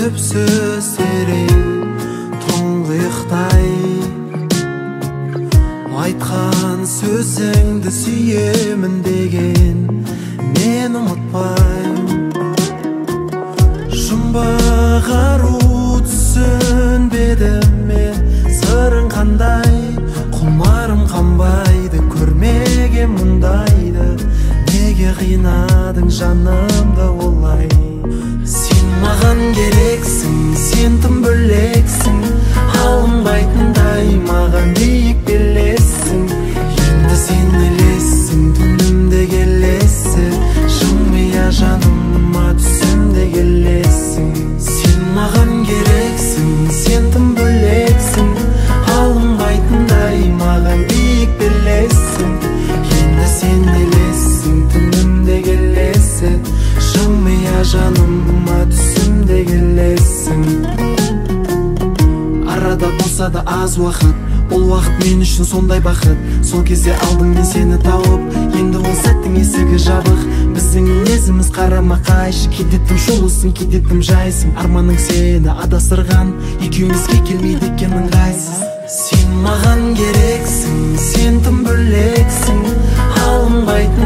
Түпсіз терең тұңғиықтай. Айтқан сөзіңді сүйемін деген мен ұмытпаймын. Жұмбақ ару түсінбедім мен сырың қандай, құмарым қанбайды, көрмеген мұндайды. Неге қинадың жанымды олай? Сен маған керексің, сен тым бөлексің, алынбайтындай маған биік белессің. Енді сен елессің, түнімде келесі, жымия жаныма түсімде келесің. Сен маған керексің, сен тым бөлексің, алынбайтындай маған биік белессің. Енді сен елессің, түнімде келесі, жымия жаныма түсімде келесің. Арада болса да аз уақыт, ол уақыт мен үшін сондай бақыт. Сол кезде алдым мен сені тауып, енді ол сәттің есігі жабық. Біздің мінезіміз қарама-қайшы, кейде тым шулысың, кейде тым жайсың. Арманың сені адастырған, екеумізге келмейді екен ыңғайсыз. Сен маған керексің, сен тым бөлексің, алынбайтын